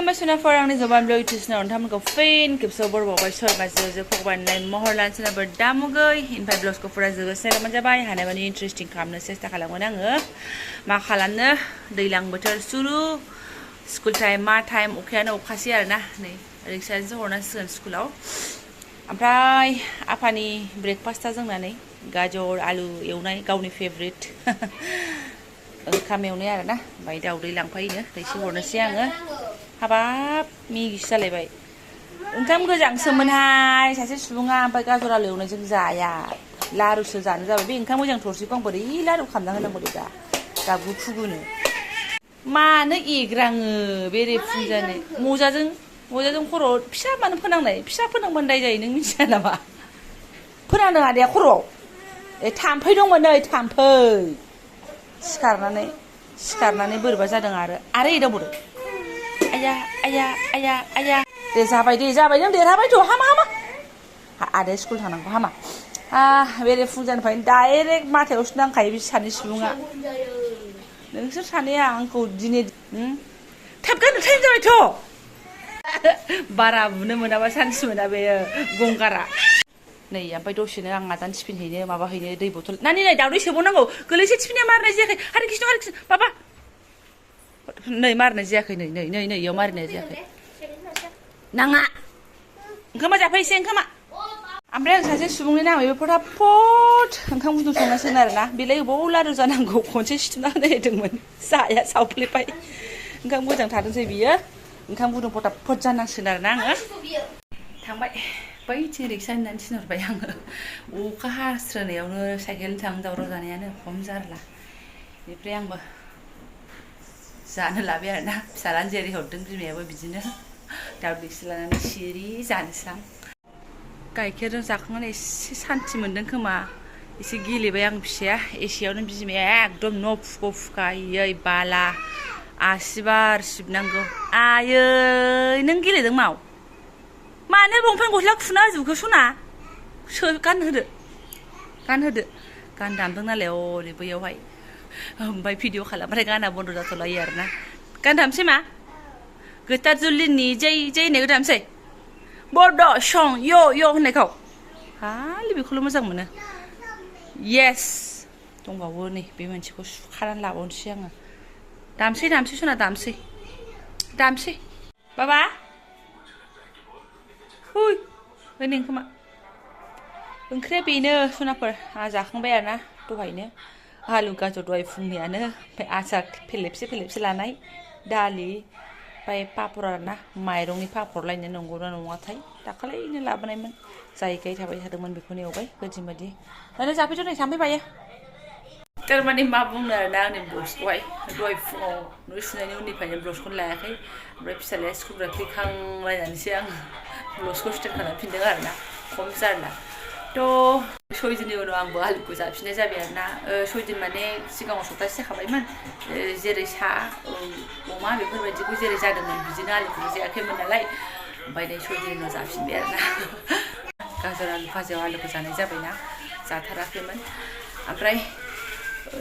खुलुमबाय सुनाफोर आंनि जबान ब्लग इउटिउबनाव नोंथांमोनखौ फिन खेबसेयाव बरबावबाय सोरबा जो फगबानलाय महर लानो सोरबा दामुगै इनफाय ब्लग्सखौ फुरा जोबोसेरामोन जाबाय हानायमानि इन्टारेस्टिं खालामनो सेस्था खालामगोन आङो मा खालामनो दैलां बोथोर सुरु स्कुल टाइम मा टाइम अखायानो अखासै आरोना नै रिक्साजों हरनांसिगोन स्कुलाव ओमफ्राय आफानि ब्रेकफास्टआ जोंना नै गाजर आलु एवनाय गावनि फेभरेट ओंखाम एवनाय आरोना ओमफ्राय दाउदै लांफायोनो दैसे हरनोसै आङो हाबाब मिगिसो जालायबाय ओंखाम गोजांसोमोनहाय सासे सुबुङा ओमफ्राय गाजर आलु एवनायजों जाया लारुसो जानो जाबाय बे ओंखाम मोजां थरसेखौ आं बोरै लारु खालामना होनांगौ दे दा गाबु खुगुनो मानो एग्राङो बेरे फुंजानो मजाजों खर' फिसा मानो फोनांनाय फिसा फोनांबानो दाय जायो नों मिथिया नामा फोनांदों आदाया खर'आव थाम्फै दंमोन नै थाम्फै सिखारनानै बोरैबा जादों आरो एदावबोदों आया आया आया आया दे जाबाय नों देरहाबायथ' हामा आदाया स्कुल थांनांगौ हामा बेरे फुंजानिफ्रायनो डाइरेक्ट माथायावसो नांखायो बे सानै सुबुङा नोंसोर सानैया आंखौ दिनै थाब गाननो टाइम जाबायथ' बारा बुनो मोनाबा सान्स मोना बेयो गंगारा नै ओमफ्राय दसेनो आं आदान टिफिन हैनो माबा हैनो दै बथल नानि नै दावदै सोबावनांगौ गोलैसो टिफिना मारनाय जायाखै हारि कृष्ण बाबा नै मारनाय जायाखै नै इयाव मारनाय जायाखै नाङा ओंखामा जाफै एसे ओंखामा ओमफ्राय आं सासे सुबुंनि नामैबो फटाफट ओंखाम गुदुं संनांसिगोन आरोना बेलाय बबाव लारु जानांगौ खनसे सिथुमना होदोंमोन जाया सावफ्लेबाय ओंखाम गोजां थादोंसै बियो ओंखाम गुदुं फटाफट जानांसिगोन आरोना आङो थांबाय बैथिं रिक्सा होननानै थिनहरबाय आङो अखा हास्रोनायावनो साइकेल थां दावराव जानायानो खम जारला बेनिफ्राय आंबो जानो लाबाय आरोना फिसालानो जेरै हरदों बिमायाबो बिदिनो दावदैसे लानानै सिरि जानोसै आं गाइखेरजों जाखांनानै एसे सान्थि मोन्दों खोमा एसे गेलेबाय आं फिसाया एसेयावनो बिमाया एकदम न' फुखायै बाला आसिबार सिबनांगौ आयै नों गेलेदों मानो लंपेन्ट गस्ला खुना होजोबखो सना गानहोदो गान दामदों नालाय ओरै बैयावहाय ओमफ्राय भिडिअ खालामबाथाय गाना बन्द' जाथ'लायो आरोना गान दामसै मा गोथार जुलिनि जै होननायखौ दामसै बड' सं यो होननायखौ हालि बेखौल' मोजां मोनो येस दंबावो नै बे मोनसेखौ सुखानानै लाबावनोसै आङो दामसै सना दामसै बाबा होनै ओंखामा ओंख्रिया बेनो सनाफोर आंहा जाखांबाय आरोना दहायनो आलु गाजर दहाय फुंनियानो ओमफ्राय आचार फेलेबसे लानाय दालि ओमफ्राय पापर आरोना माइरंनि पापर लायनो नंगौना नङाथाय दाखालिनो लाबोनायमोन जायगाय थाबाय थादोंमोन बेखौनो एवबाय गोदि बायदि दानो जाफैथ' नै थांफै बायो थारमाने मा बुंनो आरोना आंनि ब्लग्सखौहाय दहाय फुङाव न' सुनायनि उननिफ्रायनो ब्लग्सखौनो लायाखै ओमफ्राय फिसालाया स्कुलनिफ्राय फैखांलायनानैसो आं ब्लग्सखौ स्टार्ट खालामफिनदों आरोना खम जारला थ' 6 दिननि उनाव आंबो आलुखौ जाफिननाय जाबाय आरोना 6 दिन माने सिगाङाव सप्तासे जाखाबायमोन जेरै अमा बेफोरबायदिखौ जेरै जादोंमोन बिदिनो आलुखौबो जायाखैमोन नालाय ओमफ्राय नै 6 दिननि उनाव जाफिनबाय आरोना गाजर आलु भाजायाव आलुखौ जानाय जाबायना जाथाराखैमोन ओमफ्राय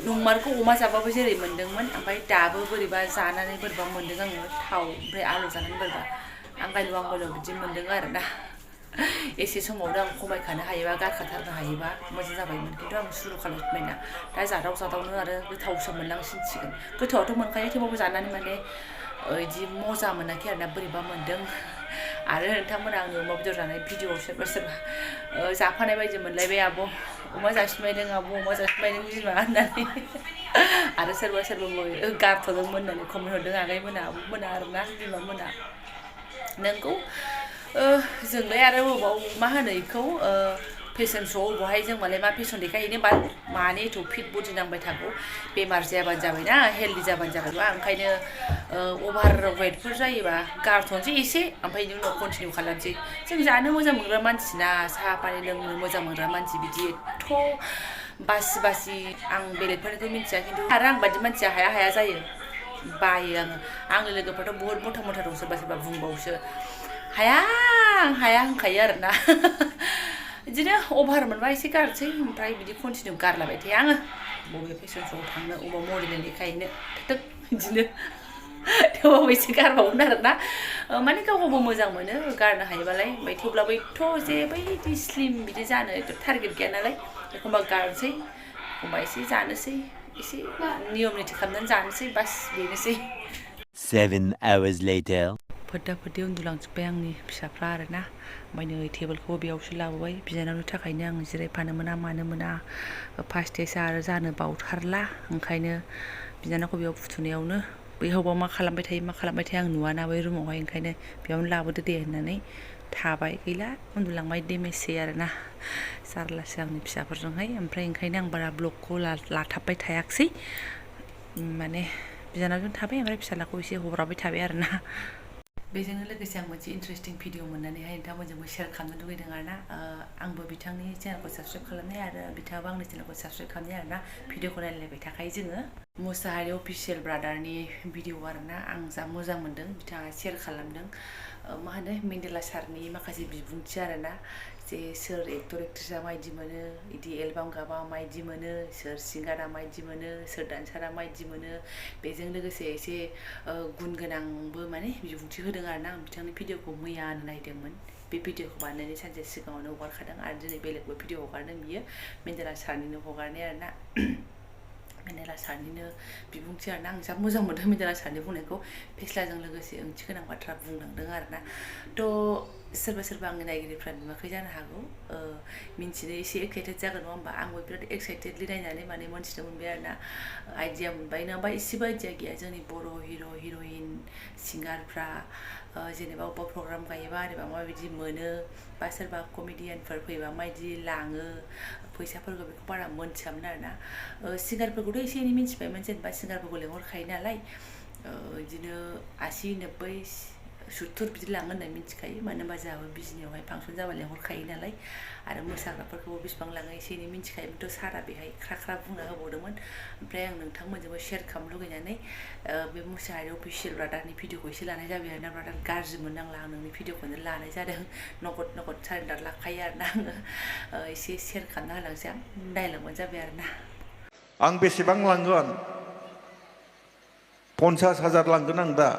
नंमारगौ अमा जाबाबो जेरै मोन्दोंमोन ओमफ्राय दाबो बोरैबा जानानै बोरैबा मोन्दों आङो थाव ओमफ्राय आलु जानानै बोरैबा आंगायल' बिदि मोन्दों आरोना एसे समावनो आं खमायखानो हायोबा गारखाथारनो हायोबा मोजां जाबायमोन खिन्थु आं सुरु खालामफिनबायना दा जादावनो आरो गोथावसो मोनलांसिनसिगोन गोथावआथ' मोनखायो थेवबाबो जानानै माने बिदि मजा मोनाखै आरोना बोरैबा मोन्दों आरो नोंथांमोना आंनि अमा बेदर जानाय भिडिअ'आव सोरबा जाफानाय बायदि मोनलायबाय आब' अमा जासिबाय नों आब' अमा जासिबाय नों बिमा होननानै आरो सोरबा गारथ'दोंमोन होननानै कमेन्ट हरदों आगैमोना आब'मोना आरोना बिमामोना नोंगौ जोंलाय आरो बबाव मा होनो बेखौ फेशन श' बहाय जों मालाय मा फेशन देखायहैनो बा माने एथ' फिट बडि नांबाय थागौ बेमार जायाबानो जाबायना हेल्दि जाबानो जाबायबा ओंखायनो अभार वेटफोर जायोबा गारथ'नोसै एसे ओमफ्राय बिनि उनाव कन्टिनिउ खालामसै जों जानो मोजां मोनग्रा मानसिना साहा पानि लोंनो मोजां मोनग्रा मानसि बिदि एथ' बासि आं बेलेगफोरनिखौ मिन्थिया खिन्थु आरो आं बादि मानसिया हाया जायो बायो आंनि लोगोफ्राथ' बहुद मथा दं सोरबा बुंबावसो हाया होनखायो आरोना बिदिनो अभार मोनबा एसे गारसै ओमफ्राय बिदि कन्टिनिउ गारलाबाय थायो आङो बबे फेशन श'आव थांनो अबाव मडेलिं देखायनो बिदिनो थेवबाबो एसे गारबावगोन आरोना माने गाव गावबो मोजां मोनो गारनो हायोबालाय ओमफ्राय थेवब्लाबो एथ' जे बैदि स्लिम बिदि जानो एथ' टारगेट गैया नालाय एखमबा गारनोसै एखमबा एसे जानोसै एसे नियम निथि खालामनानै जानोसै बास बेनोसै 7 hours later फोद्दा फोद्दि उन्दुलांजोब्बाय आंनि फिसाफ्रा आरोना ओमफ्राय नै टेबोलखौबो बेयावसो लाबोबाय बिनानावनि थाखायनो आं जिरायफानो मोना मानो मोना फार्स्ट टेस्टआ आरो जानो बावथारला ओंखायनो बिनानावखौ बेयाव फुथुनायावनो बैयावबा मा खालामबाय थायो आं नुवाना बै रुमावहाय ओंखायनो बेयावनो लाबोदो दे होननानै थाबाय गैला उन्दुलांबाय देमेजसै आरोना जारलासो आंनि फिसाफोरजोंहाय ओमफ्राय ओंखायनो आं बारा ब्लगखौ लाथाबबाय थायाखिसै माने बिनानावजों थाबाय ओमफ्राय फिसालाखौ एसे हब्राबाय थाबाय आरोना बेजोंनो लोगोसे आं मोनसे इन्टारेस्टिं भिडिअ मोननानैहाय नोंथांमोनजोंबो शेयार खालामनो लुगैदों आरोना आंबो बिथांनि चेनेलखौ साबसक्राइब खालामनाय आरो बिथाङाबो आंनि चेनेलखौ साबसक्राइब खालामनाय आरोना भिडिअखौ नायलायबाय थाखायो जोङो मुसाहारि अफिसियेल ब्रादारनि भिडिअ आरोना आं जा मोजां मोनदों बिथाङा शेयार खालामदों मा होनो मेन्डेला सारनि माखासे बिबुंथि आरोना जे सोर एक्टर एक्ट्रेसआ माबायदि मोनो बिदि एलबाम गाबा माबायदि मोनो सोर सिंगारा माबायदि मोनो सोर डान्सारा माबायदि मोनो बेजों लोगोसे एसे गुन गोनांबो माने बिबुंथि होदों आरोना आं बिथांनि भिडिअखौ मैयानो नायदोंमोन बे भिडिअखौ बानायनानै सानसे सिगाङावनो हगारखादों आरो दिनै बेलेगबो भिडिअ हगारदों बियो मेन्डेला सारनिनो हगारनाय आरोना मेन्डेला सारनिनो बिबुंथि आरोना आं जा मोजां मोनदों मेन्डेला सारनि बुंनायखौ फेस्लाजों लोगोसे ओंथि गोनां बाथ्रा बुंलांदों आरोना थ' सोरबा सोरबा आंनि नायगिरिफ्रा नुवाखै जानो हागौ मिन्थिनो एसे एक्साइटेड जागोन नङा होमबा आंबो बिराद एक्साइटेडलि नायनानै माने मोनथिनो मोनबाय आरोना आइडिया मोनबाय नङाबा एसेबो आइडिया गैया जोंनि बर' हिर' हिर'इन सिंगारफ्रा जेनेबा अबेबा प्रग्राम गायोबा आरोबा माबायदि मोनो बा सोरबा कमेडियानफोर फैबा माबायदि लाङो फैसाफोरखौ बेखौ बारा मोनथियामोन आरोना सिंगारफोरखौथ' एसे एनै मिन्थिबायमोन जेनेबा सिंगारफोरखौ लेंहरखायो नालाय बिदिनो 80 90 70 बिदि लाङो होननानै मिन्थिखायो मानो होनबा जोंहाबो बिजनियावहाय फांसन जाबा लेंहरखायो नालाय आरो मोसाग्राफोरखौबो बेसेबां लाङो एसे एनै मिन्थिखायोमोनथ' सारा बेहाय ख्रा ख्रा बुंना होबावदोंमोन ओमफ्राय आं नोंथांमोनजोंबो शेयार खालामनो लुगैनानै बे मुसाहारि अफिसियेल ब्रादारनि भिडिअखौ एसे लानाय जाबाय आरोना ब्रादार गाज्रि मोननांला आं नोंनि भिडिअखौनो लानाय जादों नगद सारेन्डार लाखायो आरोना आङो एसे शेयार खालामना होलांसै आं नायलांबानो जाबाय आरोना आं बेसेबां लांगोन 50,000 लांगोन आं दा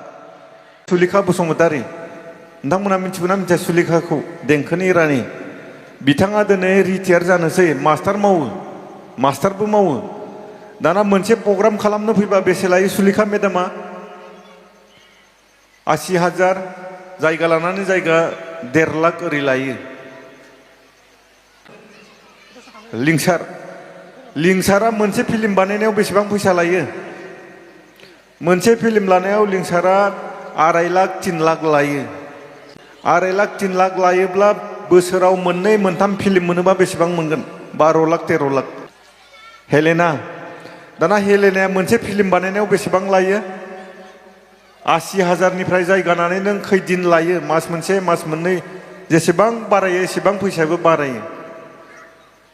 सुलेखा बसुमतारी नोंथांमोना मिथिगौना मिथिया सुलेखाखौ देंखोनि रानि बिथाङा दिनै रिटायार जानोसै मास्टार मावो मास्टारबो मावो दाना मोनसे प्रग्राम खालामनो फैबा बेसे लायो सुलेखा मेदामा 80,000 जायगा लानानै जायगा 1.5 लाख ओरै लायो लिंसारा मोनसे फिल्म बानायनायाव बेसेबां फैसा लायो मोनसे फिल्म लानायाव लिंसारा 2.5 लाख 3 लाख लायो 2.5 लाख 3 लाख लायोब्ला बोसोराव 2 3 फिल्म मोनोबा बेसेबां मोनगोन 12 लाख 13 लाख हेलेना दाना हेलेनाया मोनसे फिल्म बानायनायाव बेसेबां लायो 80,000 निफ्राय जायगानानै नों खैदिन लायो मास मोनसे मास मोननै जेसेबां बारायो एसेबां फैसायाबो बारायो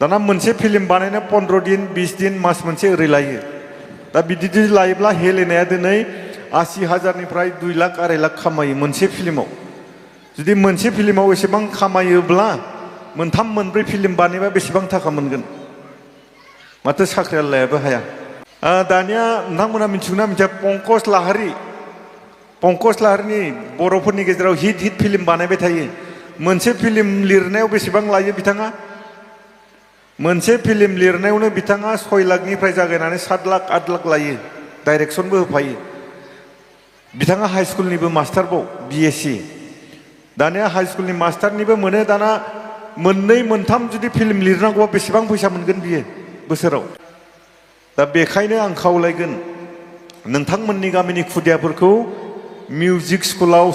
दाना मोनसे फिल्म बानायनो 15 दिन 20 दिन मास मोनसे ओरै लायो दा बिदि लायोब्ला हेलेनाया दिनै 80,000 निफ्राय 2 लाख 2.5 लाख खामायो मोनसे फिल्माव जुदि मोनसे फिल्माव एसेबां खामायोब्ला 3 4 फिल्म बानायबा बेसेबां थाखा मोनगोन माथो साख्रियालायाबो हाया दानिया नोंथांमोना मिथिगौना मिथिया पंकज लाहारिनि बर'फोरनि गेजेराव हिट फिल्म बानायबाय थायो मोनसे फिल्म लिरनायाव बेसेबां लायो बिथाङा मोनसे फिल्म लिरनायावनो बिथाङा 6 लाखनिफ्राय जागायनानै 7 लाख 8 लाख लायो डाइरेक्सनबो होफायो बिथाङा हाइ स्कुलनिबो मास्टारबाव BSc दानिया हाइ स्कुलनि मास्टारनिबो मोनो दाना 2 3 जुदि फिल्म लिरनांगौबा बेसेबां फैसा मोनगोन बियो बोसोराव दा बेखायनो आं खावलायगोन नोंथांमोननि गामिनि खुदियाफोरखौ मिउजिक स्कुलाव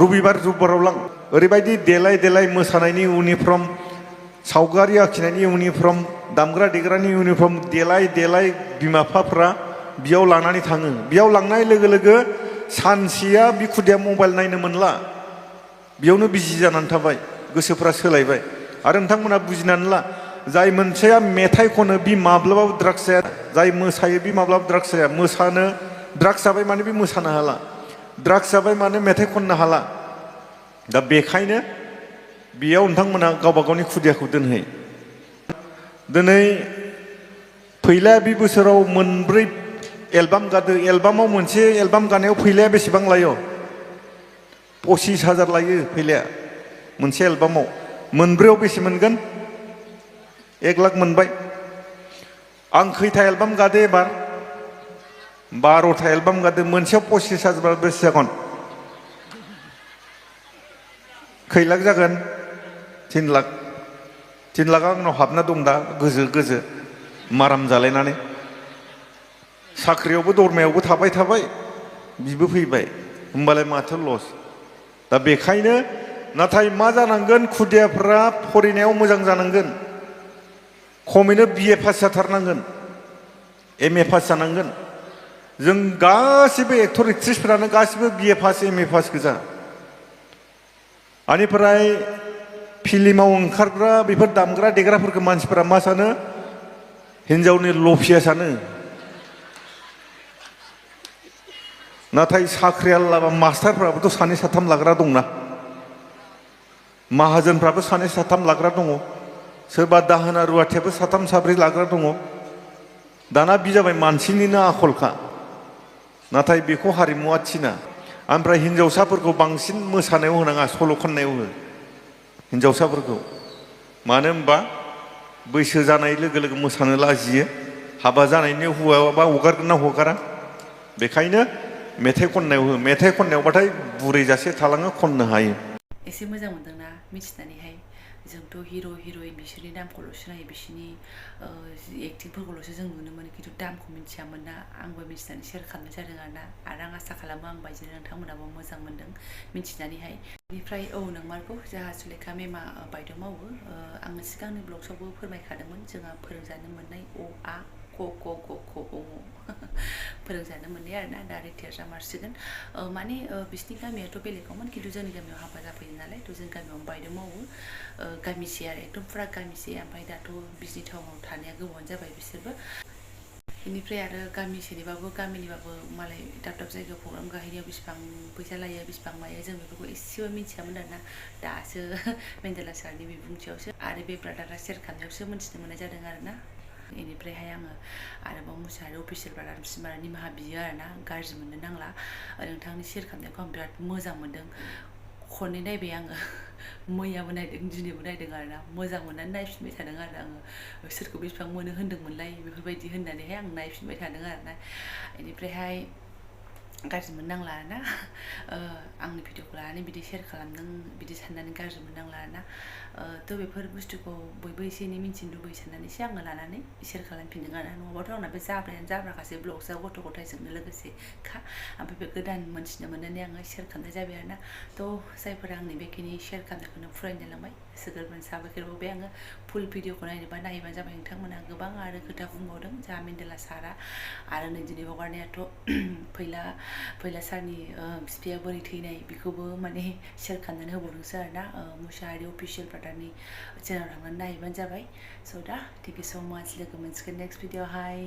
रबिबाराव लां ओरैबायदि देलाय मोसानायनि इउनिफर्म सावगारि आखिनायनि इउनिफर्म दामग्रा देग्रानि इउनिफर्म देलाय बिमा बिफाफ्रा बेयाव लानानै थाङो बेयाव लांनाय लोगो लोगो सानसेया बि खुदिया मबाइल नायनो मोनला बेयावनो बिजि जानानै थाबाय गोसोफ्रा सोलायबाय आरो नोंथांमोना बुजिनानै ला जाय मोनसेया मेथाइ खनो बि माब्लाबाबो ड्राग्स जाया जाय मोसायो बि माब्लाबाबो ड्राग्स जाया मोसानो ड्राग्स जाबाय माने बे मोसानो हाला ड्राग्स जाबाय माने मेथाइ खननो हाला दा बेखायनो बेयाव नोंथांमोना गावबा गावनि खुदियाखौ दोनहै दिनै फैला बे बोसोराव 4 एलबाम गादो एलबामाव मोनसे एलबाम गानायाव फैलाया बेसेबां लायो 25,000 लायो फैलाया मोनसे एलबामाव मोनब्रैयाव बेसे मोनगोन 1 लाख मोनबाय आं खैथा एलबाम गादो एबार 12था एलबाम गादो मोनसेयाव 25,000 बेसे जागोन खै लाख जागोन 3 लाख 3 लाखआ आंनाव हाबना दं दा गोजो माराम जालायनानै साख्रियावबो दरमायावबो थाबाय बिबो फैबाय होमबालाय माथो लस दा बेखायनो नाथाय मा जानांगोन खुदियाफोरा फरायनायाव मोजां जानांगोन खमैनो बिए पास जाथारनांगोन एमए पास जानांगोन जों गासिबो एक्टर एक्ट्रिसफोरानो गासिबो बिए पास एमए पास गोजा आनिफ्राय फिल्माव ओंखारग्रा बेफोर दामग्रा देग्राफोरखौ मानसिफोरा मा सानो हिन्जावनि लफिया सानो नाथाय साख्रियाल मास्टारफ्राबोथ' 2-3 लाग्रा दंना माहाजोनफ्राबो 2-3 लाग्रा दङ सोरबा दाहोना रुवाथियाबो 3-4 लाग्रा दङ दाना बि जाबाय मानसिनिनो आखलखा नाथाय बेखौ हारिमुआ थिना ओमफ्राय हिन्जावसाफोरखौ बांसिन मोसानायाव होनाङा सल' खननायाव हो हिन्जावसाफोरखौ मानो होनबा बैसो जानाय लोगो लोगो मोसानो लाजियो हाबा जानायनि हौवाबा हगारगोन ना हगारा बेखायनो मेथाइ खननायाव हो मेथाइ खननायावबाथाय बुरै जासे थालाङो खननो हायो एसे मोजां मोनदोंना मिथिनानैहाय जोंथ' हिर' हिर'इन बिसोरनि नामखौल'सो नायो बिसोरनि एक्टिंफोरखौल'सो जों नुनो मोनो खिन्थु दामखौ मिथियामोन ना आंबो मिथिनानै शेयार खालामनाय जादों आरो आं आसा खालामो आं बायदिनो नोंथांमोनाबो मोजां मोनदों मिथिनानैहाय बेनिफ्राय नोंमारगौ जोंहा सुलेखा मेमा बायद' मावो आङो सिगांनि ब्लग्सआवबो फोरमायखादोंमोन जोंहा फोरोंजानो मोननाय अ आ क ख ग घ अ फोरोंजानो मोननाय आरोना दा रिटायार जामारसिगोन माने बिसिनि गामियाथ' बेलेगावमोन खिन्थु जोंनि गामियाव हाबा जाफैयो नालाय थ' जों गामियावनो बायद' मावो गामिसे आरो एकदम फुरा गामिसे ओमफ्राय दाथ' बिजनि टाउनाव थानाया गोबावानो जाबाय बिसोरबो बेनिफ्राय आरो गामिसेनिबाबो गामिनिबाबो मालाय दाब दाब जायगायाव प्रग्राम गाहैनायाव बेसेबां फैसा लायो बेसेबां मायो जों बेफोरखौ एसेबो मिथियामोन आरोना दासो मेन्देला सारनि बिबुंथियावसो आरो बे ब्रादारा शेयार खालामनायावसो मिथिनो मोननाय जादों आरोना बेनिफ्रायहाय आङो आरोबाव मुसाहारि अफिसियेल ब्रादारसिम आरो निमाहा बियो आरोना गाज्रि मोननो नांला नोंथांनि शेयार खालामनायखौ आं बिराद मोजां मोनदों खननै नायबाय आङो मैयाबो नायदों दिनैबो नायदों आरोना मोजां मोननानै नायफिनबाय थादों आरो आङो सोरखौ बेसेबां मोनो होन्दोंमोनलाय बेफोरबायदि होननानैहाय आं नायफिनबाय थादों आरोना बेनिफ्रायहाय गाज्रि मोननांला आरोना आंनि भिडिअखौ लानानै बिदि शेयार खालामदों बिदि साननानै गाज्रि मोननांला आरोना थ' बेफोर बुस्थुखौ बयबो एसे एनै मिन्थिनो लुबैयो साननानैसो आङो लानानै शेयार खालामफिनदों आरो नङाबाथ' आंना बे जाब्राखासै ब्लग्सआ गथ' गथायजोंनो लोगोसे खा ओमफ्राय बे गोदान मोनथिनो मोननानै आङो शेयार खालामनाय जाबाय आरोना थ' जायफोरा आंनि बेखिनि शेयार खालामनायखौनो फरायनो लांबाय गोसो साबायखर बावबाय आङो फुल भिडिअखौ नायबानो जाबाय नोंथांमोना गोबां आरो खोथा बुंबावदों जोंहा मेन्देला सारा आरो नै दिनै हगारनायाथ' फैला सारनि बिफाया बोरै थैनाय बेखौबो माने शेयार खालामनानै होबावदोंसो आरोना मुसाहारि अफिसियेल ब्रादारनि चेनेलाव थांनानै नायबानो जाबाय स' दा थेंक इउ स' माच लोगो मोनसिगोन नेक्स्ट भिडिअ हाय